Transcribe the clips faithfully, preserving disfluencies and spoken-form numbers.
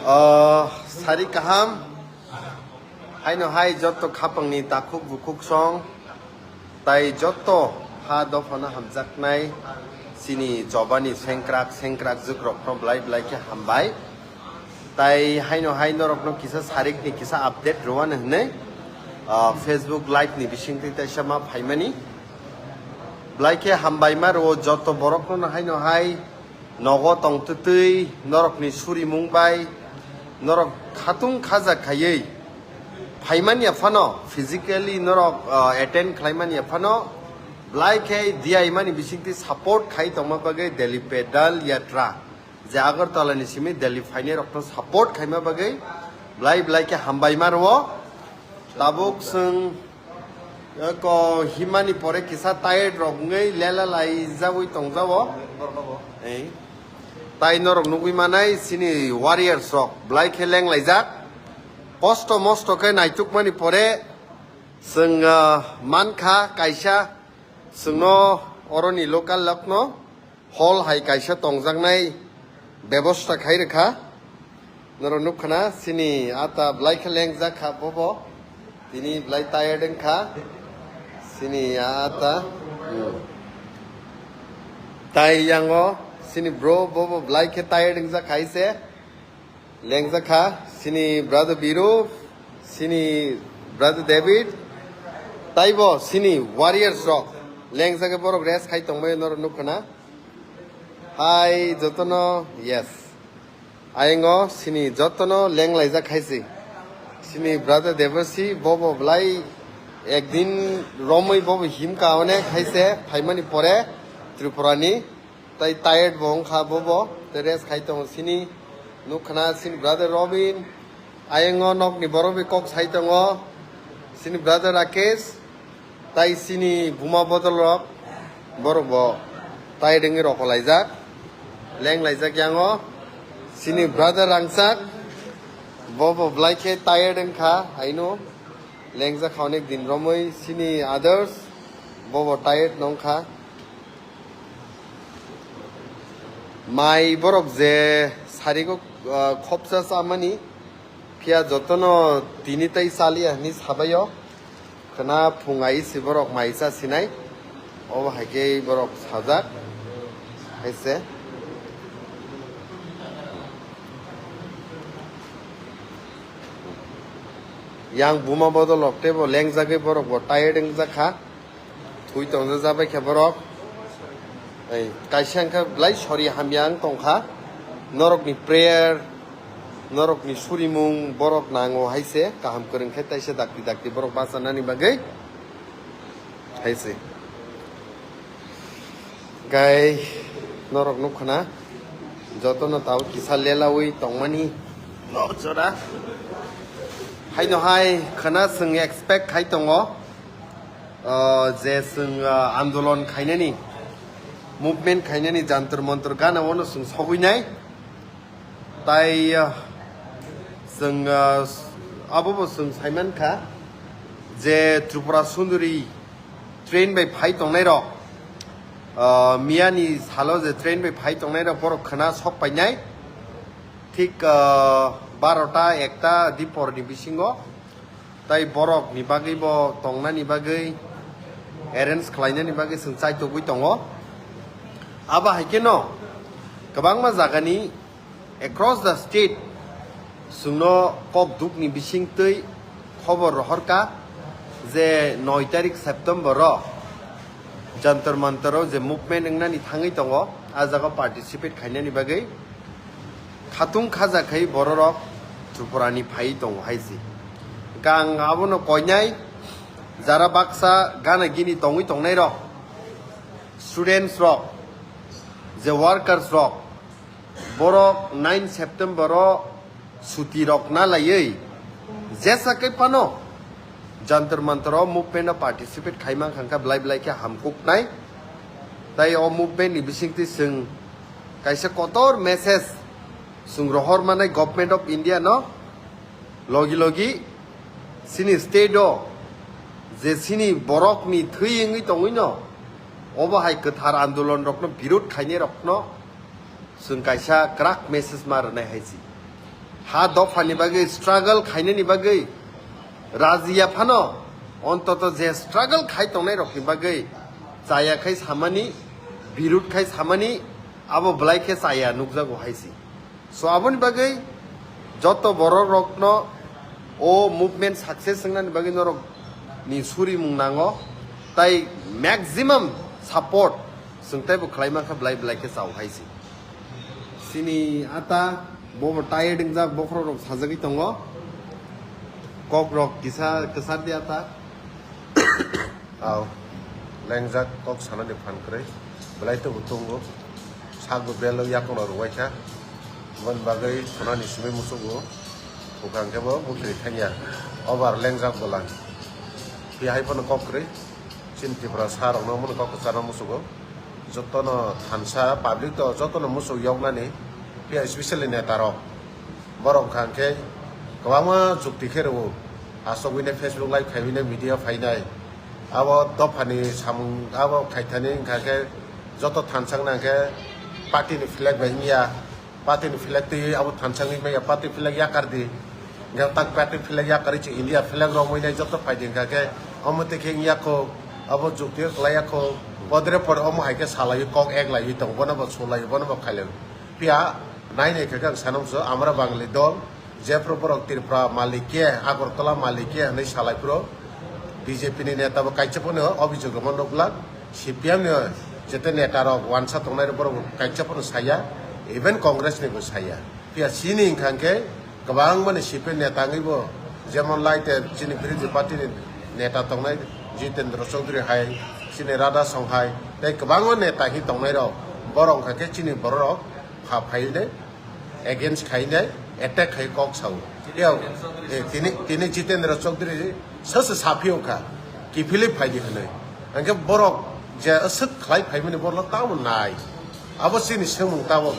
Ah, sari kaham. Haino hai jotto khapangni takhuk bukhuk song. Tai jotto ha dophano hamjaknai chini chobani sengkrak sengkrak jukrokno blai blai khe hambai. Tai haino hai norokno kisa sarikni kisa update rwano hwnwi, ah, Facebook live ni bisingtwi taisa ma phaimani. Blai khe hambai ma rwo jotto borokno haino hai nogo tongtwtwi norokni surimung bai norok khatung khaja khaiwi phaimani phano, physically norok, ah, attend khlaimani phano blai khe diyaimani bisingtwi support khai tongma bagwi Delhi Pedal Yatra. Je Agartala ni simi Delhi phainai rokno support khaima bagwi blai blai khe hambai ma rwo. Tabuk chwng ko himani pore kisa tired rok wngwi lela lai jagwi tongjago. Ei. Tai norok nugwi manai chini warriors rok blai khe leng laijak. Kosto mosto khe naitukmani pore chwng, ah, mankha kaisa chwngno oroni local lokno hall hai kaisa tongjaknai bebosta khai rwkha. Norok nukha na, chini ata blai khe lengjak kha bobo. Tini blai tired wngkha. Chini ata. Hmm. Tai yango chini bro bobo blai khe tired wngjak kha ise. Lengjak kha chini brother Biru, chini brother David, taibo chini warriors rok lengjak borok rest khai tongbai norok nukha na. Hai jotono, yes. Ayengo chini jotono leng laijak khaisi. Chini brother Deversi bobo blai ekdin romwi bobo himka onek haise phaimani pore Tripura ni. Tai tired bo wngkha bobo, te rest khai tongo chini nukha na chini brother Robin, ayengo nokni borok bai kok sai tongo, chini brother Rakesh, tai chini buma bodol rok, borok bo tired wngwi rokolaijak, leng laijak yango, chini brother Rangchak, bobo blai khe tired wngkha, aino lengjak kha onek din romwi, chini others, bobo tired nongkha. Mai borok je sarigo, ah, khopsa chamani, phiya jotono tini tai chaliya hinwi sabaio. Khwna phung ai se borok mai cha sinai. Obo hai khe borok sajak. Hai se. Yang buma bodol rok teibo lengjagwi borok bo tired wngjak kha. Thwi tongjajabai khe borok. Ei, kaisa hwnkhe belai sori hamya wng tongkha. Norokni prayer, norokni surimung borok nango hai se kaham kwrwng khe taisa dakti dakti borok bachanani bagwi hai se. Gai norok nukha na jotono tao kisa lelaui tongmani no jora. Haino hai khwna chwng expect khai tongo. Ah, je chwng, ah, andolon khainani, movement khainani Jantar Mantar gana ono chwng sogwi nai. Tai, ah, chwng, ah, abo bo chwng saiman kha je Tripura Sunduri train bai phai tongnai rok, ah, miyani salo je train bai phai tongnai rok borok khwna sok painai thik, ah, barota ekta dipor ni bisingo. Tai borok ni bagwi bo tongnani bagwi arrange khlainani bagwi chwng chaitogwi tongo. Abo hai kheno kwbangma jagani across the state chwngno kok dukni bisingtwi khobor rohorkha je noi tarik September o Jantar Mantar o je movement wngnani thangwi tongo, a jaga participate khainani bagwi khatung khaja khai bororok Tripura ni phai tongo hai se. Hwnkhe ang abono koinai jara baksa gana gini tongwi tongnai rok, students rok, je workers rok, borok nine September o suti rok na laiwi jesa khe phano Jantar Mantar o movement o participate khai mankha, hwnkhe belai belai khe hamkuknai. Tai o movement ni bisingtwi chwng kaisa kotor message chwng rohor manai Government of India no, logi logi chini state o je chini borok ni thwi wngwi tongwi no, obo hai kwthar andolon rok no birod khainai rok no chwng kaisa kwrak message ma rwnai hai se. Ha dophani bagwi struggle khainani bagwi rajiya phano, ontoto je struggle khai tongnairokni bagwi chaya khai samani, birud khai samani, abo belai khe chaya nukjago hai si. So aboni bagwi joto borok rokno o movement success wngnani bagwi norok ni surimung nango, tai maximum support chwng taibo khlai mankha belai belai khe chao hai si. Chini ata bobo tired wngjak, bokhorok rok sajagwi tongo, kok rok kisa kwchar di ata. Aw, lengjak kok sanani phan kwrwi. Belai tongbo tongo. Sakbo belo yakungno rwbaikha. Aboni bagwi khwnani simi muchungo. Bukhang khe bo bukiri thangya. Obar lengjak bwlang. Phiya hai phano kok kwrwi. Chini Tripura sa rokno omono kok kwcharno muchungo. Jotono thansa public to jotono muchung yoknani. Phiya especially neta rok. Borok wngkha khe kwbangma jukti khe rwo. Aswk wngwi Facebook live khaiwi media phainai. Abo dophani samung abo khaithani wngkha khe joto thansa wngna khe party ni flag bai wngya. Party ni flag twi abo thansa wngwi manya, party flag yakar di. Hingkhe tak party flag yakarwi chwng India flag romwi nai joto phaidi wngkha khe omo twi khe wngya kho, abo jukti kwlaiya kho. Podre pore omo hai khe salaiwi kok ek laiwi tongo, bono bo sulaiwi, bono bo khailaiwi. Phiya nai nai khe ang sana muchungo, Amra Bangali dol, jephru borok Tripura malik khe, Agartala malik khe hinwi salai phuru, B J P ni neta bo kaisa phano obhijog rwma nukglak, C P M ni jete neta rok wansa tongnai rok borok bo kaisa phano saya, even Congress ni bo saya. Phiya chini wngkha khe kwbangma ni C P M neta wngwi bo, jemon lai te chini birodhi party ni neta tongnai Jitendra Chaudhary hai, chini Radha Song hai, tei kwbangma neta hi tongnai rok, borok wngkha khe chini borok rok pha phai de, against khai de, attack khai kok sao. Yo, eh, tini, tini Jitendra Chaudhary sasa saphiyong kha, kiphilwi phai di hinwi. Hingkhe borok je aswk khlai phaimani borokno tamo nai. Abo chini swngmung tabuk,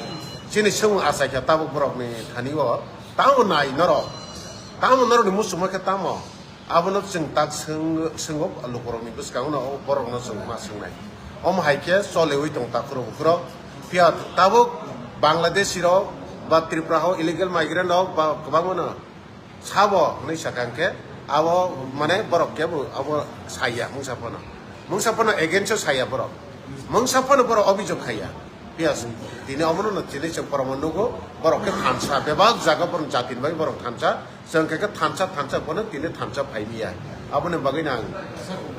chini swngmung achai kha tabuk borokni thani o tamo nai norok. Tamo norokni muchungma khe tamo. Abono chwng tak swng-, swngok lukurokni bwskango no borokno chwng ma swngnai. Omo hai khe choliwi tong takhurok bukhurok. Phiya tabuk Bangladeshi rok ba Tripura o illegal migrant rok ba kwbangma no sabo hwnwi sakha hwnkhe abo mane borok kebo abo saya mungsa phano. Mungsa phano against o saya borok. Mungsa phano borok obhijog khaiya. Phiya tini omono no tini chwng proman nugo borok khe thansa bebak jaga borok jatini bai borok thansa. Chwng khe khe thansa, thansa bono tini thansa phaimiya. Aboni bagwi no ang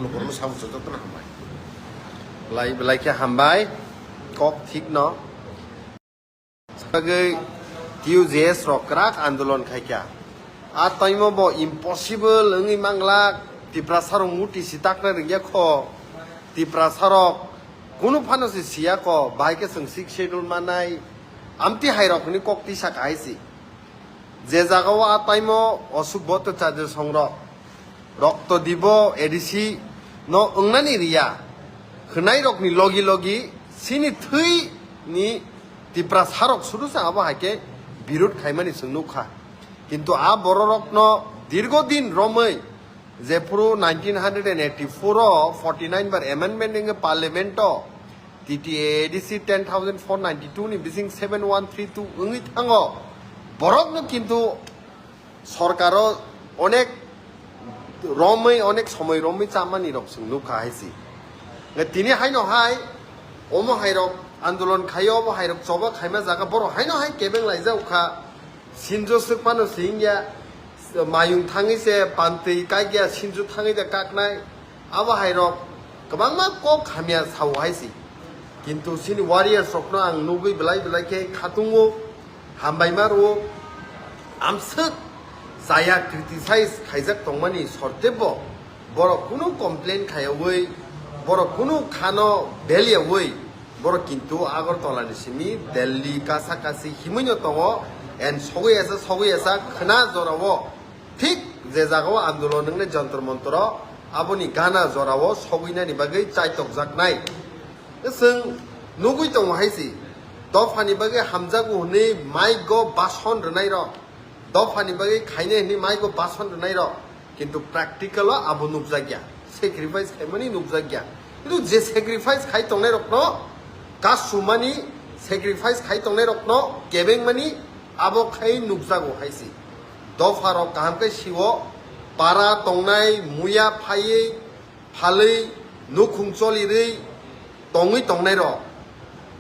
lukurokno sabo jotono hambai. Belai, belai khe hambai. Kok thik no. Sagwi T U J S rok kwrak andolon khaikha. A taimo bo impossible wngwi manglak. Tiprasa rok muti si takna rwngya kho. Tiprasa rok kunu phano se siya kho. Bahai khe chwng sixth schedule manai. Amti hai rok hwnwi kok tisa kahai si. Je jagao a taimo Osuk Bhattacharya songrok, Rokto Dibo A D C no wngnani riya, khwnairokni logi logi chini thwi ni Tiprasarok sudu se abo hai khe birud khaimani chwng nukha. Kintu a bororokno dirgo din romwi, jephuru nineteen eighty-four o forty-nine bar amendment wngwi parliament o T T A A D C ten thousand four ninety-two ni bising seven one three two wngwi thango. Borokno kintu sorkaro onek romwi, onek somoi romwi chamani rok chwng nukha hai si. Tini haino hai, omo hai rok andolon khaio, omo hai rok choba khaima jaga, borok haino hai kebeng laijak kha. Sinjo swk phano singya, mayung thangwi se pantwi kaikya, sinjo thangwi de kaknai. Abo hai rok kwbangma kok hamya sao hai si. Kintu chini warriors rokno ang nugwi belai belai khe khatungo, hambaima rwo. Amswk chaya criticize khaijak tongmani sortebo borok kunu complain khaiyawi, borok kunu khano belyawi, borok kintu Agartala ni simi Delhi kasa kasi himwi no tongo, and sogwi asa, sogwi asa khwna jorao, thik je jagao andolon wngnai Jantar Mantar o, aboni gana jorao sogwinani bagwi chaitokjaknai. Chwng nugwi tongo hai si, dophani bagwi hamjago hwnwi maigo bason rwnai rok, dophani bagwi khainai hwnwi maigo bason rwnai rok, kintu practical o abo nukjakya, sacrifice khaimani nukjakya. Kintu je sacrifice khai tongnai rokno kasumani, sacrifice khai tongnai rokno kebengmani, Abo khai nukjago hai se. Dopha rok kaham khe siwo, para tongnai, muya phaiwi, phalwi, nukhung cholirwi tongwi tongnai rok,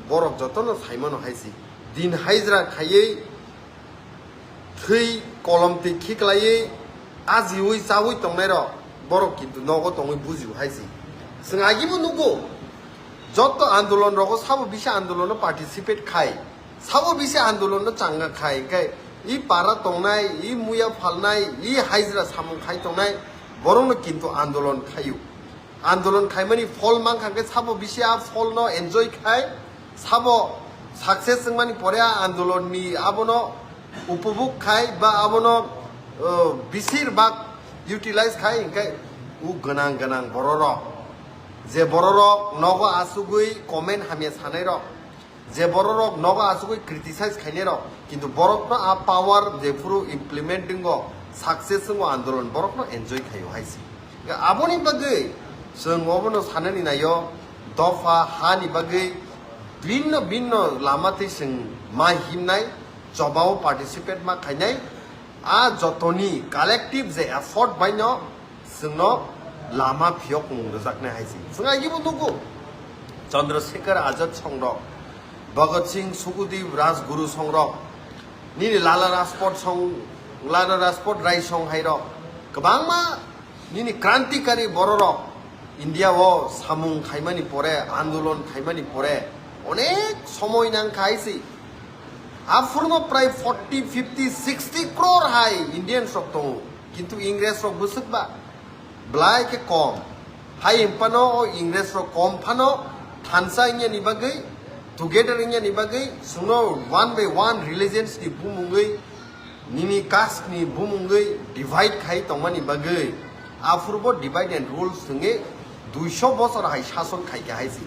borok jotono saimano hai se. Din hajra khaiwi, thwi kolom twi khiklaiwi, ajiwi chawi tongnai rok, borok kintu nogo tongwi bujio hai se. Chwng agibo nugo, joto andolon rogo sabo bisi andolono participate khai, sabo bisi andolono changa khai, khai i para tongnai, i muya phalnai, i hajra samung khai tongnai, borokno kintu andolon khaio. Andolon khaimani phol mankha khe sabo bisi a pholno enjoy khai, sabo success wngmani pore a andolonni abono upobhog khai ba abono, uh, bisir bak utilize khai, hinkhe u gwnang gwnang bororok, je bororok nogo asugwi comment hamya sanairok, je bororok nogo asugwi criticize khainairok, kintu borokno a power jephuru implement wngo, success wngo andolon, borokno enjoy khaio hai se. Aboni bagwi chwng obono sanani naio, dopha hani bagwi bibhinno bibhinno lama twi chwng ma himnai, chobao participate ma khainai, a jotoni collective je effort baino chwngno lama phiyokmung rwjaknai hai se. Chwng agibo nugo, Chandrasekhar Azad songrok, Bhagat Singh, Sukhdev, Rajguru songrok, nini Lala Rajpat song, Lala Rajpat Rai song hairok, kwbangma nini krantikari bororok India o samung khaimani pore, andolon khaimani pore onek somoi nangkha hai se. Aphurno prai forty, fifty, sixty crore hai Indians rok tongo, kintu Ingres rok bwswk ba belai khe kom. Hai hwnphano o Ingres rok kom phano thansa wngya ni bagwi, together wngya ni bagwi, chwngno one by one religions ni bumungwi, nini caste ni bumungwi divide khai tongmani bagwi, aphuru bo divide and rule swngwi duiso bosor hai sason khaikha hai se.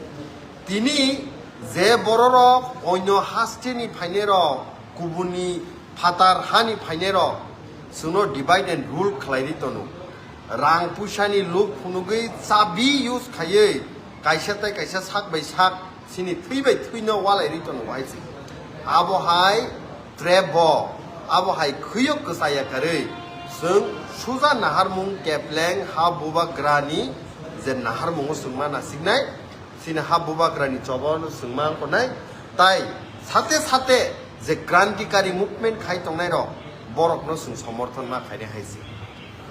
Tini je bororok onyo haste ni phainairok, kubuni phatar hani phainairok chwngno divide and rule khlai ri tono. Rang puisani luk phunugwi chabi use khaiwi kaisa tai kaisa sak bai sak chini thwi bai thwino walai ri tono hai se. Abo hai trap bo, abo hai khwiyo kwchaya karwi chwng suja naharmung kepleng ha bubagrani je naharmungo chwng ma nasiknai. Chini ha bubagrani choba no chwng ma wngkha nai, tai sate sate je krantikari movement khai tongnai rok, borok no chwng somorthon ma khainai hai se.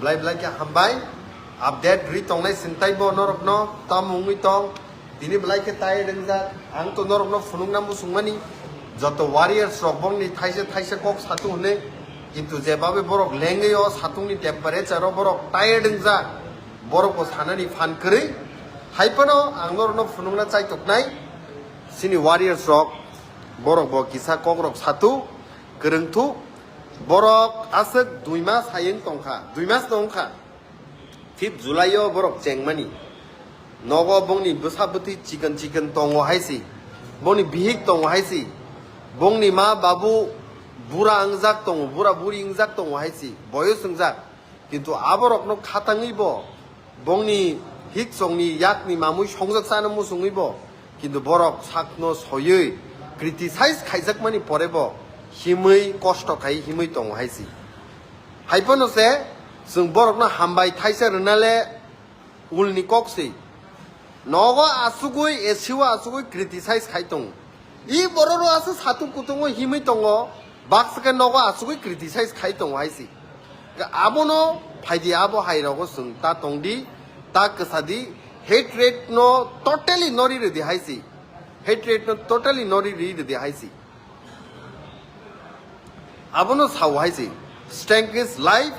Belai belai khe hambai, update rwi tongnai chwng taibo norok no, tamo wngwi tong, tini belai khe tai wngjak, ang to norok no phunukna muchung mani, joto warriors rok bongni thaisa thaisa kok satung hwnwi, kintu je babe borok lengwi o satung ni temperature o borok tai wngjak, borok bo sanani phan kwrwi, hai phano ang norok no phunukna chaitoknai. Chini warriors rok, borok bo kisa kok rok satu, kwrwng thu, borok aswk dui mas hayung tongkha, dui mas no wngkha. Fifth July o borok chengmani. Nogo bongni bwsa bwtwi chikon chikon tongo hai se, bongni bihik tongo hai se, bongni ma babu bura wngjak tongo, bura buri wngjak tongo hai se, boyos wngjak. Kintu aborokno khatangwi bo, bongni hiksongni yakni mamwi songjak chana muchungwi bo, kintu borok sakno soiwi criticize khaijakmani pore bo himwi kosto khai himwi tongo hai se. Hai phano se chwng borokno hambai thaisa rwna le ulni kok se. Nogo asugwi, A C o asugwi criticize khai tongo. I borok rok aswk satung kutungo himwi tongo, baksa khe nogo asugwi criticize khai tongo hai se. Abono phaidi abo hai rogo chwng ta tongdi, ta kwsadi, hatred no totally nori rwdi hai se. Hatred no totally nori rwdi hai se. Abono sao hai se, "Strength is life,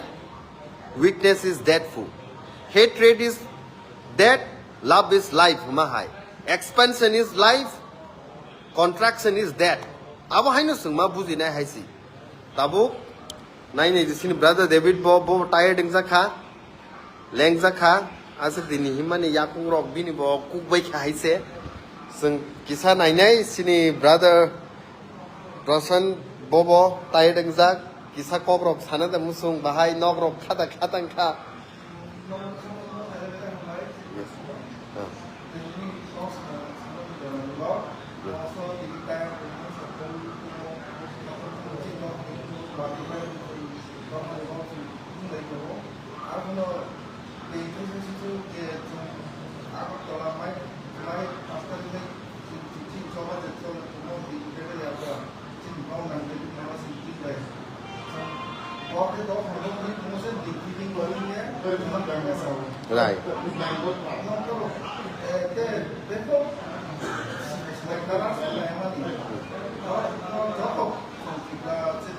weakness is deathful, hatred is death, love is life," hwnma hai, "Expansion is life, contraction is death." Abo haino chwng ma bujinai hai se. Tabuk nai nai je chini brother David bo, bo tired wngjakha. Lengjak kha, aswk dini himani yakung rok bini bo kuk bai kha hai se. Chwng kisa nainai chini brother Roshan bobo tai wngjak, kisa kok rok sana da musung bahai nok rok khata khata wngkha. Yes. Ah. Yes. Abono tei khe se se je chwng Agartala mai, mai after mai chwng chwng choba je chwng mo di bebe ya ba chwng bau nang de na se di bai. Chwng bo ke do ho ni mo se di di di ko ni ye ma ga ya sa. Right. No to eh te te ko mai kara sa mai ma di. No to ko chwng ki da se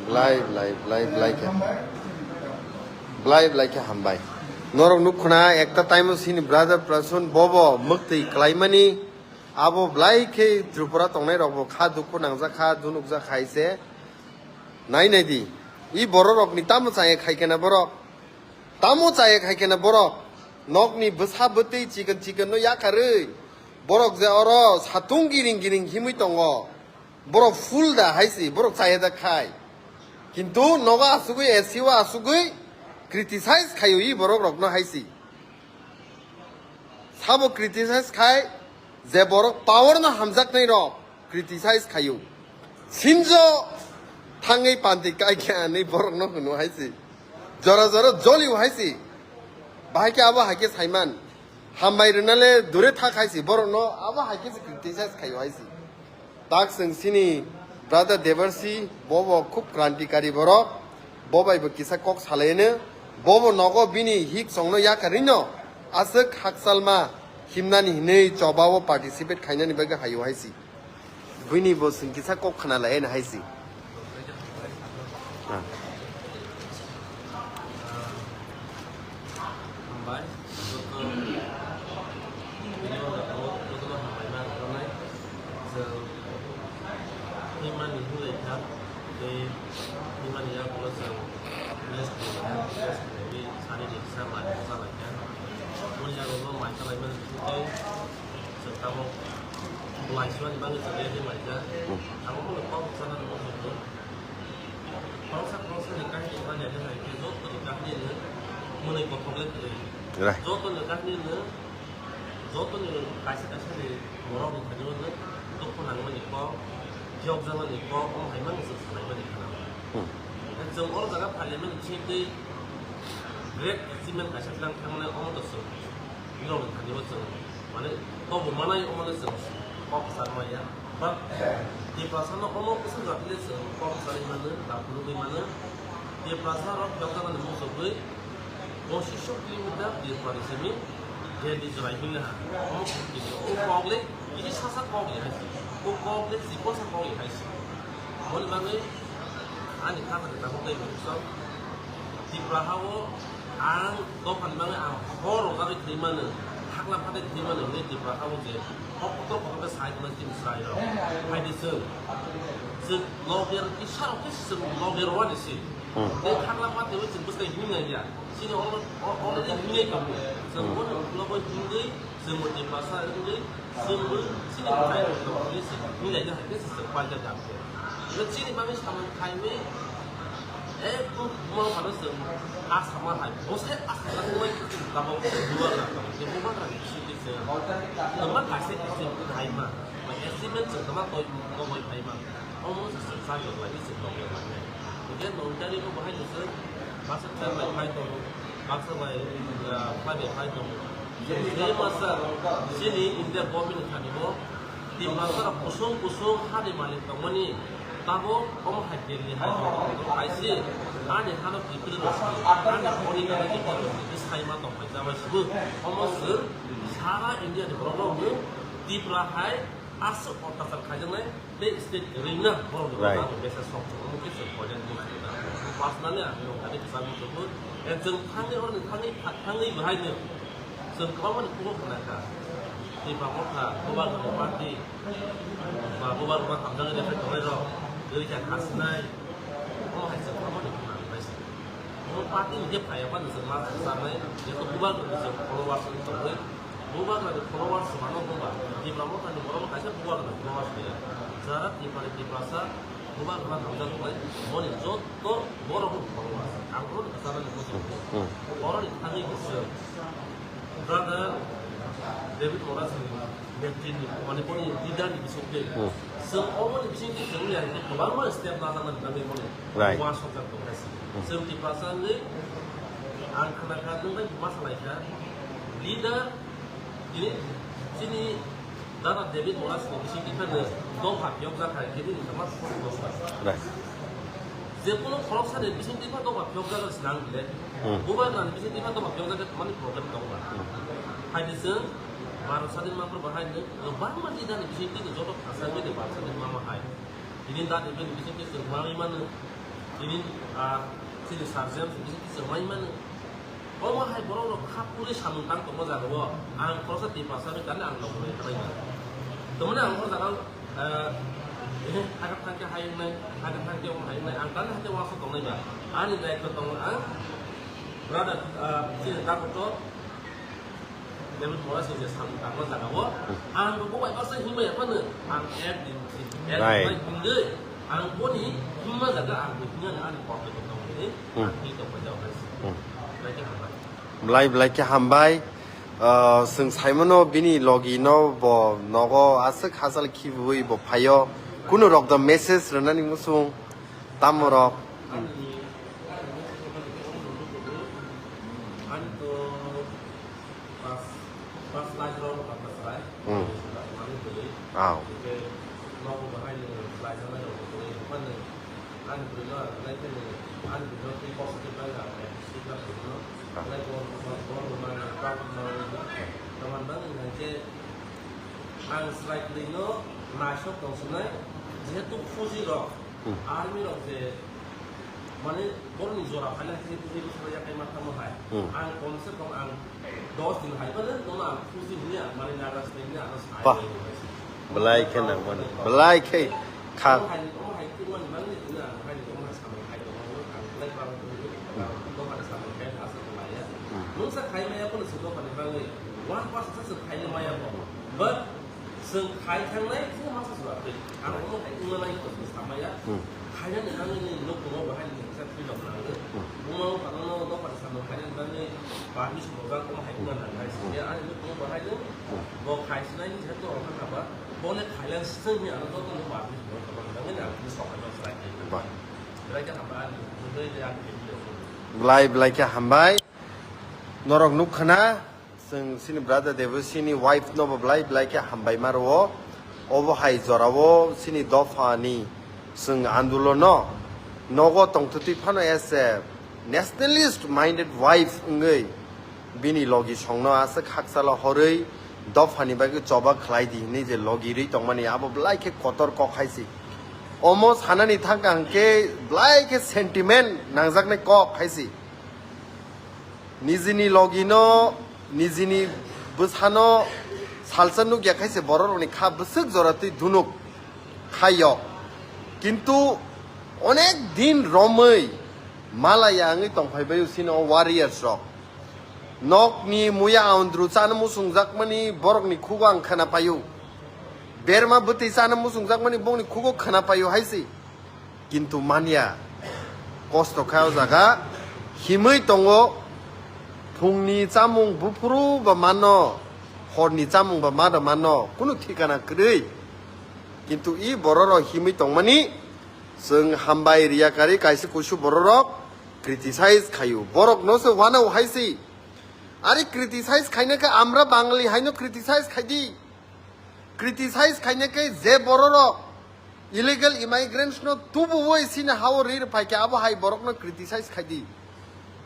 Belai, belai, belai, belai khe. Belai, belai khe hambai. Norok nuk khna ekta time o sini brother Prasun bobo mwktwi klaimani. Abo belai khe Tripura tongnai rok bo kha dukhu nangjak kha, dunukjak kha hai se. Nai nai di. I borok rok ni tamo chaya khai khe na borok? Tamo chaya khai khe na borok? Nok ni bwsa bwtwi chikon chikon no yakarwi. Borok je oro satung giring giring himwi tongo. Borok full da hai si, borok chaya da khai. Kintu nogo asugwi, A C o asugwi criticize khayo i borok rok no hai si. Sabo criticize khai je borok power no hamjaknai rok criticize khayo. Sinjo thangwi panti kai khe ani borok no hwno hai si. Jora jora jolio hai si. Bahai khe abo hai khe saiman. Hambai rwnale dure thak hai si. Borok no abo hai khe se criticize khayo hai si. Tak chwng chini brother Debarsi, bobo khub krantikari borok, bo bai bo kisa kok salaino, bobo nogo bini hik chongno yakarino aswk hakchalma himnani hinwi chobao participate khainani bagwi hayo hai si. Buini bo chwng kisa kok khna lai hai si. Ah. Hambai, joto, joto, joto hambai ma rwnai. Chwng himani hinlai kha, tei himani yagulo chwng rest ni kha, rest ni sani ni kisa mai kisa lai kha. Moni yagulo mai kha lai mani tei chwng tabuk lai suani bagwi chwng rest ni mai kha. Abo bono kok sana ni moni. Khoroksa khoroksa ni kahini manya de hai khe joto ni kahini no mwnwi kothok le kwrwi. Right. Joto ni kahini no, joto ni kaisa kaisa ni borok ni thani no dukhu nangmani kok, phiyok jakmani kok, omo hai mano chwng salai mani khana. Hmm. Chwng oro jaga phai lai mani bising twi great achievement kaisa tlang thang mani omo to chwng. Norok ni thani o chwng mane tobo manai omo le chwng kok kwchar maya. But Tiprasa no omo kwchar jati le chwng kok kwcharwi mano, daphurugwi mano. Tiprasa rok phiyok jagani muchugwi pochis kilometer Tripura ni simi Delhi jorai hwnwi ha. Omo kok le kisa sa kok le hai si. O kok le chikon sa kok le hai si. Aboni bagwi ani kha khe tabuk tei mungsa Tripura ha o ang dophani bagwi ang hor rwjagwi thwi mano, hakla phatwi thwi mano hwnwi Tripura ha o je hor kotor kotor khe sai hwnwi chini chwrai rok. Hai di chwng, chwng loge rok kisa rok khe chwng loge rwani si. Hmm. Tei hakla phatwi chwng bwsai himnai ya. Chini already, already himnai tongo. Chwng hmm, bono ulo bo himgwi chwng bo Tiprasa wngwi chwngbo chini bwkhai rok tongmani se milai na hai khe se chwng paida dam khe. Ino chini bagwi samung khaimwi ekdom buma phano chwng asama hai bosai asama wngwi chwng tabok duar na tong khe buma rang bisi khe chwng tongma kaisa khe chwng khai ma. Ba achievement chwng tongma koi koboi khai ma. Omo se chwng chajak lai se tong ya lai. Hingke nong tari bo bahai se baksa chwng lai khai tongo, baksa bai, ah, khai bai khai tongo. Chini masa chini India government ni thani bo tin baksa rok kusung kusung ha ni malik tongmani tabo omo hai Delhi hai hai se ani hano kipri rok ani honi gana kipri rok sai ma tong pai jaba sibu omo se sara India ni borok rok Tripura hai aswk ottachar khaijaknai. Tei state kwrwina borok ni right, bwsa sok chwng omo khe chwng koijaknai. Personally ang nung thani kwchangma chwngkhu. Eh, chwng thangwi oroni thangwi, thangwi bahai no chwng kwbangma ni kubu khna kha. Tipra motha, bubar rokni party, ba bubar rokma hamjaknai rehai tongnai rok, rikha khasinai. Omo hai chwng kwbangma ni khna bai se. Omo party ni je phaiya phano chwng ma chanai, je to bubar rokni chwng followers wng tongwi. Bubagrani followers mano buba, Tipra Mothani borok kaisa Bubagrani followers gaya. Jara Tipra Tiprasa Bubagrani hamjak bai, moni jotto borok followers. Ang borok kaisa ni muchung. Hmm. Borok ni thani kisa. Brother David Morasni netriti, mani boni leader ni bisingtwi. Hmm. Chwng omo ni bisingtwi chwng ya kwbangma step lajaknani bagwi boni. Right. Uansukjak tongkha se. Hmm. Chwng Tiprasa ni ang khna kha, nwng bai ma salai kha. Leader Tini chini dada David Morasni bisingtwi phano dopha phiyokjak hai, khe bini khe ma khoroksa. Right. Jekunu khoroksa ni bisingtwi phano dopha phiyokjak se nang bile. Hmm. Bubagrani bisingtwi phano dopha phiyokjak khe mani problem tongo ba. Hmm. Hai de chwng Bharat sadin ma phuru bahai no, no bangma leader ni bisingtwi no joto khasa bini Bharat sadin ma ma hai. Tini dada David ni bisingtwi chwng ma mano. Tini, ah, chini Sir James ni bisingtwi chwng ma mano. Omo hai borok rok kha puri samung tang tongma jaga o, ang khoroksa Tiprasa bai kani ang nokol bai khlai na. Tongmani ang o jaga o, eh, eh, haikhe thangkhe hai wngnai, haikhe thangkhe omo hai wngnai, ang kani haikhe uansuk tongnai ba. Ani daitw tongo ang, brother, eh, chini dakoto, David Morasni je samung tangma jaga o, ang bo bai baksa himbai phano, ang ek din, ek Right. bai himdoi, ang boni himma jaga ang bo himma ani pocket o tongo ni, Hmm. ang himma jaga o hai. Hmm. Belai khe hambai. Belai, belai khe hambai. Ah, chwng saimano bini logi no bo nogo aswk hachal khibiwi bo phaio. Kunu rok da message rwnani muchung tamo rok. Hmm. Aw. Ang selaitwino naisok tongsinai, jehetu fuji rok, Hmm. army rok je, mane, borokni jora phaina khe fuji bwsarok yakai ma tamo hai. Hmm. Ang komse kom ang dos din hai bale, nono ang fuji hwnwi ang mane nagra sini hwnwi ano sai Bah. bai rw hai. Belai khe nangmani. Belai khe kha. Omo hai, omo hai twi mani mani hwnwi ang hai, omo hai samung hai tongmani ang belai bang tongwi, Hmm. ang dophani samung khe asa tong laiya. Hmm. Mungsa khai maya phano se dophani bagwi one percent se khai maya bo. But Chwng khai thangnai, chwng masa sura twi. Ang omo hai wngna nai kosong samaya. Hmm. Khainani nangni nukung o bahai ni kisa twi rok nango. Hmm. Buma o pano no, no pada samung khainani nangni permission rok omo hai wngna nangnai. Hmm. Ya, ani nukung o bahai no, Hmm. bo khai sinai ni jatu rok kha ba, bo le khailan siseng ni ano joto no permission rok kha ba nangni ang ni sok hai no sai. Ba. Belai khe hambai ani, belai khe ani. Belai, belai khe hambai. Norok nuk khana. Chwng chini brother Debasini wife no bo belai belai khe hambai ma rwo. Obo hai jora o chini dopha ni chwng andolon no nogo tongthwtwi phano as a nationalist minded wife wngwi bini logi song no aswk hakchalo horwi dopha ni bagwi choba khlai di hinwi je logi rwi tongmani abo belai khe kotor kok hai se. Omo sanani thangka hwnkhe belai khe sentiment nangjaknai kok hai se. Nijini logino, nijini bwsano salsa nukya khaise bororokni kha bwswk joratwi dunuk khaio. Kintu onek din romwi malaya wngwi tongphaibaio chini o warriors rok. Nokni muya aundru chana muchungjakmani borokni khugo ang khwnapaio. Berma bwtwi chana muchungjakmani bongni khugo khwnapaio haise. Kintu manya, kosto kha o jaga, himwi tongo, phungni chamung buphuru ba mano, horni chamung ba ma da mano, kunu thikana kwrwi. Kintu i bororok himwi tongmani, chwng hambai riyakari kaisa kusu bororok criticize khaio. Borokno se wanao hai se. Are criticize khaina khe amra Bangali haino criticize khaidi. Criticize khaina khe je bororok illegal immigrants no tubuwi sini hao rir phaikhe abo hai borokno criticize khaidi.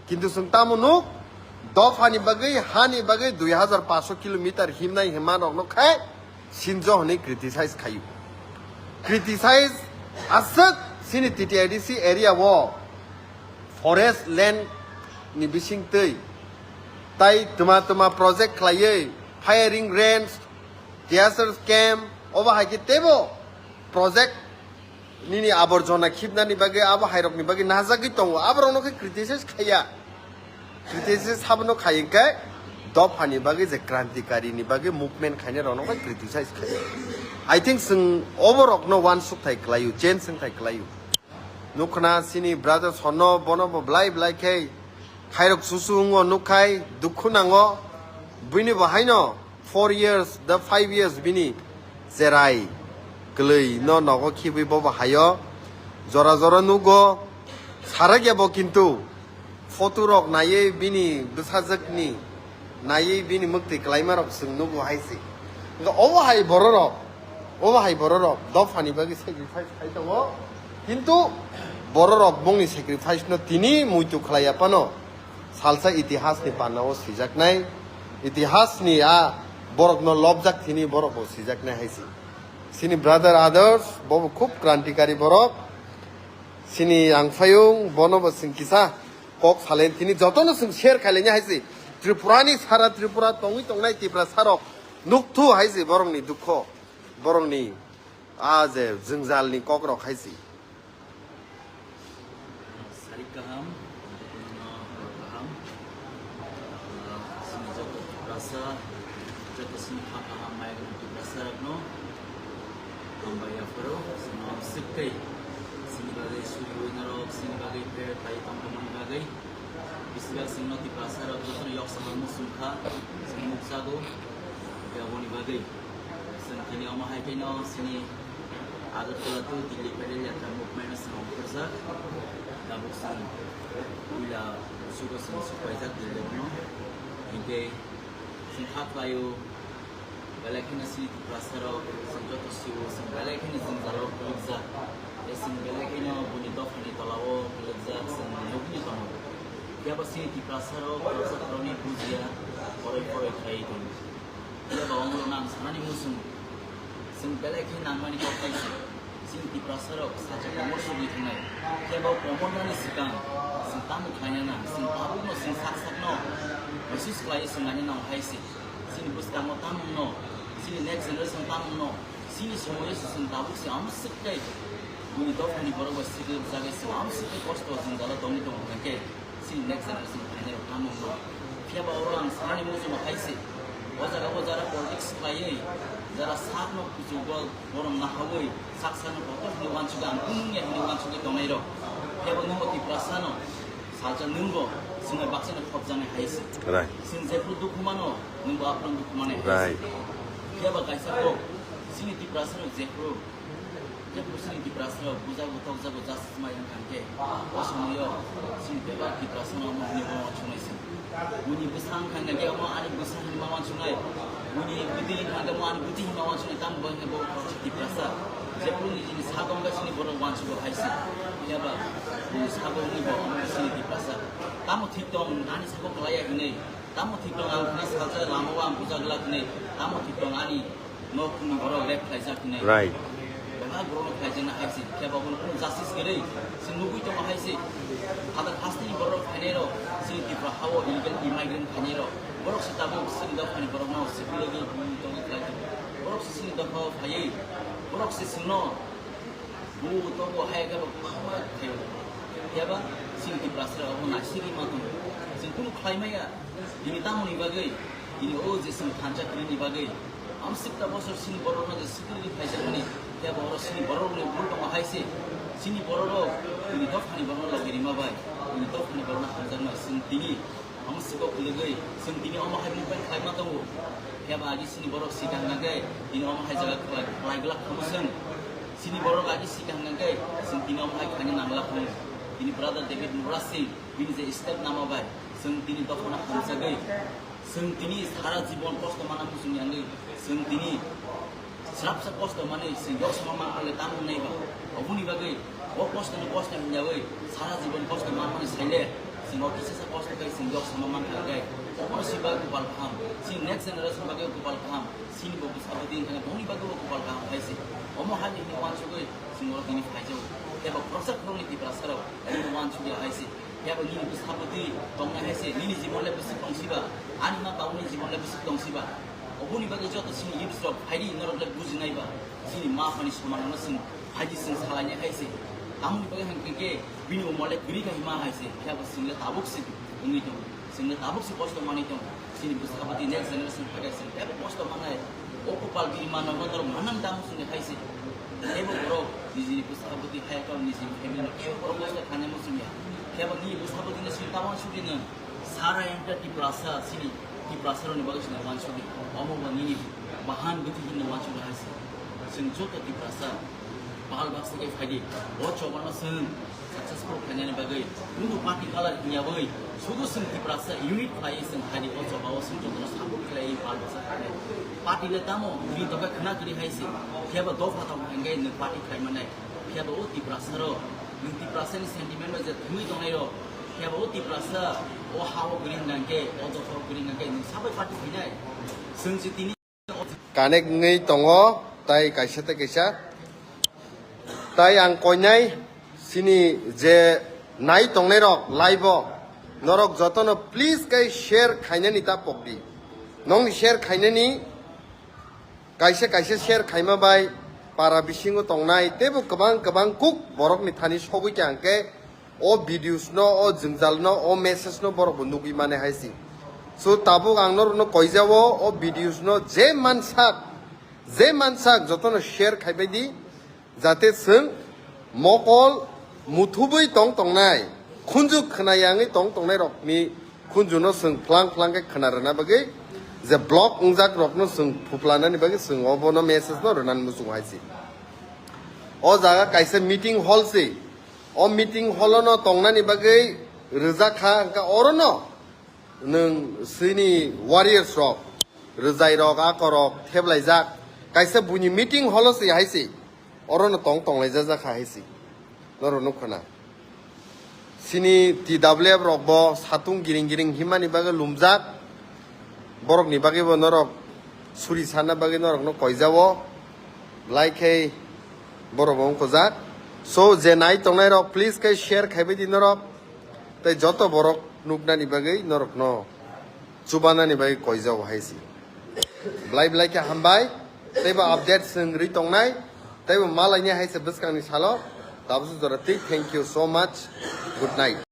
Kintu chwng tamo nuk, dophani bagwi, hani bagwi dui hazar paanso kilometer himnai hima rokno khai sinjo hwnwi criticize khaio. Criticize aswk sini T T I D C area o forest land ni bisingtwi tai twma twma project khlaiwi firing range, tear gas camp, obo hai khe teibo project nini aborjona khibnani bagwi abo hairokni bagwi najagwi tongo. Aborokno khe criticize khaiya. Criticize habono khai hwnkhe Dophani bagwi je krantikari ni bagwi movement khainai rokno bai criticize khaio. I think chwng oborokno uansuk thai kwlaio, change wng thai kwlaio. Nukhna chini brother Sonno bono bo blai blai khe khairok susu wngo nukkhai dukhu nango. Bini bo haino four years da five years bini cherai kwlwi no nogo khibwi bobo hayo. Jora jora nugo sarakya bo kintu photo rok naiwi bini bwsajwkni naiwi bini mwktwi kwlaimarok chwng nugo hai se. Hwnkhe obo hai bororok, obo hai bororok dophani bagwi sacrifice khai tongo. Kintu bororok bongni sacrifice no tini muitu khlaiya phano salsa itihasni panao swijaknai, itihasni a borokno lobjak thini borokbo swijaknai hai se. Chini brother others bobo khub krantikari borok. Chini ang phayung bono bo chwng kisa kok salen thini jotono chwng share khailainya hai se. Tripurani sara Tripura tongwi tongnai Tiprasarok nukthu hai se borokni dukho, borokni a je jwngjalni kokrok hai se. Sarik kaham, kaham. Sini joto Tiprasa, joto sini kaham, mai Tiprasa rokno. Hambai yapharo, sini amswk tei sini bagwi suri winarok, sini bagwi prayer khlai tongmani bagwi. Bisibak sini Tiprasa rok jotono yok samang musung kha, sini muksago, aboni bagwi. Sini kini omo hai khe no sini Agartala to Delhi pedal yatra movement sini ongkhorjak. Tabuk sini puila sugo sini supaijak Delhi no. Hinkhe sini kha khlaio. Belai kheno chini Tiprasarok, chwng joto sio, chwng belai kheno jwngjalo kwlwkjak. Tei chwng belai kheno buini dophani tolao kwlwkjak, chwng nugwi tongo. Phiya bo chini Tiprasarok, Tiprasarokni bujiya, poroi poroi khlaiwi tongo. Phiya bo omo rwna ang sanani muchungo, chwng belai khe nangmani kok tai se. Chini Tiprasarok sacha komor sugwi thangnai. Phiya bo komor nani swkang chwng tamo khlaina nang, chwng tabukno chwng sak sakno message khlaiwi swng laina nang hai se. Chini bwskango tamo wngno, chini next generation tamo wngno, chini somoyo se chwng tabuk se amswk tei buini dophani borok bai swkang jagwi chwng amswk tei kosto jwngjalo tongwi tongo hwnkhe chini next generation phainairok tamo wngno. Phiya ba oro ang sanani muchungo hai se, o jaga o jara politics khlaiwi, jara sakno kuchugo borok nahawi, sak sakno kotor hwnwi uansukwi ang kunu wngya hwnwi uansukwi tongnairok. Phiya ba nwngbo Tiprasano salsa nwngbo chwngno baksano khopjaknai hai se. Right. Chwng jephru dukhu mano, nwngbo aphuru dukhu manai hai se. Right. Phiya ba kaisa kok, chini Tiprasano jephru, jephru chini Tiprasano bujago tokjago justice mai wngkha hwnkhe, o somoyo chini bebak Tiprasano omo hwnwi uansuknai se. Buini bwsa wngkha hwnkhe omo ani bwsa hwnwi ma uansuknai. Buini bwtwi wngkha hwnkhe omo ani bwtwi hwnwi ma uansuknai. Tamo bo hwnkhe bo Tiprasa. Jephru nijini sago wngkha chini borok uansugo hai se. Phiya ba buini sago wngwi bo omo chini Tiprasa. Tamo thik tong, ani sago kwlaiya hwnwi. Tamo thik tong ang hwnwi salsa lama o ang bujak glak hwnwi. Tamo thik tong ani nok ni borok rape khlaijak hwnwi. Right. Bebak borok no khlaijakna hai se. Phiya ba bono kunu justice kwrwi. Chwng nugwi tongo hai se. Hadak hasteni borok phainai rok. Chini Tripura hao illegal immigrant phainai rok. Borok se tabuk chini dophani borok no sikli lagi bui tongwi khlai tongo. Borok se chini dopha o phaiwi. Borok se chwngno Bu to bo hai khe bo kwbangma khaio. Phiya ba chini Tiprasarok abo naisigwi ma tongo. Chwng kunu khlai maya. Bini tamoni bagwi, bini o je chwng thansa kwrwini bagwi. Amswkta bosor chini borokno je sikirwi phaijakmani. Phiya ba oro chini borokni bul tongo hai se. Chini bororok bini dophani borokno logi rima bai. Bini dophani borokno hamjakma chwng tini. Omo swkok kwlwgwi chwng tini omo hai movement khlaima tongo. Phiya ba agi chini borok sikang nangkhe tini omo hai jaga khlai, khlai glak khamu chwng. Chini borok agi sikang nangkhe chwng tini omo hai khaina nangla khamu. Tini brother David Murasing bini je step nama bai chwng tini dophano hamjagwi chwng tini sara jibon kosto mana muchung yangwi chwng tini Srapsa kosto manwi chwng yok sama manmale tamo wngnai ba? Oboni bagwi o kosto no kosto hinjawi sara jibon kosto manmani saile chwng o kisasa kosto khe chwng yok sama mankha khe obono siba kopal kaham, chini next generation bagwi o kopal kaham, chini bo bwsa bwtwi wngkha boni bagwi o kopal kaham hai se. Omo hani hwnwi uansugwi chwng oro tini phaijao. Tei bo khoroksa khoroknwi Tiprasarok omo uansugya hai se. Phiya bo nini bwsa bwtwi tongnai hai se, nini jibon le bwswk tong siba, ani ma babu ni jibon le bwswk tong siba. Oboni bagwi joto chini youths rok phaidi norok le bujinai ba, chini ma aphani soman rokno chwng phaidi chwng salainai hai se. Tamoni bagwi hwnkhe khe bini umor le kwrwi khai ma hai se, phiya bo chwng le tabuk se wngwi tongo, chwng le tabuk se kosto manwi tongo. Nini bwsakabwtwi next generation phai khe chwng teibo kosto manai. O kopal bini mano norok manang tamo chwngni hai se. Teibo borok nijini bwsakabwtwi hai khe nijini family no teibo borok kosto khanai mo chwngya. Kebo nini bwsakabwtwi no chwng tamo chwngdi nwng. Sara enter Tiprasa chini Tiprasa rokni bagwi chwngno wansukdi. Omo bo nini bahan bwtwi hinno wansukdi hai se. Chwng joto Tiprasa pal baksa khe phaidi. O chobano chwng successful khainani bagwi, kunu party color wngya bagwi, sudu chwng Tiprasa unit khlaiwi chwng haidi o choba o chwng jotono support khlaiwi pal bwsa khainai. Party le tamo, bini tokhe khwna kwrwi hai se, phiya ba dopha tamo hwnkhe nwng party khlai mannai, phiya ba o Tiprasa rok, nwng Tiprasa ni sentiment bai je thwngwi tongnai rok, phiya ba o Tiprasa o ha o kwrwi hwnkhe, o dopha o kwrwi hwnkhe nwng sabai party khlainai. Chwng se tini Connect wngwi tongo, tai kaisa tei kaisa. Tai ang koinai sini je nai tongnai rok live o, norok jotono please khe share khainani ta pokdi. Nongni share khainani kaisa kaisa share khaima bai para bisingo tongnai teibo kwbang kwbang kuk borokni thani sogwi khe ang khe o videos no, o jwngjal no, o message no borok bo nugwi mane hai si. So tabuk ang norok no koijao o videos no je mansak, je mansak jotono share khaibai di, jate chwng mokol muthubui tong tongnai, khunju khwna yangwi tong tongnai rokni khunju no chwng phlang phlang khe khwna rwna bagwi je block wngjak rok no chwng phupla nani bagwi chwng obo no message no rwna muchung hai si. O jaga kaisa meeting hall si. O meeting hall no tongnani bagwi rwjak kha, hwnkha oro no nwng chini warriors rok, rwjai rok, ako rok theblai jak. Kaisa buini meeting hall si hai si. Oro no tong tonglai jak kha hai si. Norok nuk khna. Chini T W F rok bo satung giring giring himani bagwi lumjak. Borokni bagwi bo norok suri sana bagwi norok no koijao. Belai khe borok bo wngkojak. So je nai tongnai rok please khe share khaibai di norok. Tei joto borok nuknani bagwi norok no chubanani bagwi koijao hai si. Belai belai khe hambai. Teibo update swng rwi tongnai. Teibo malaini hai se bwskangni salo. Tabuk jora twi thank you so much. Good night.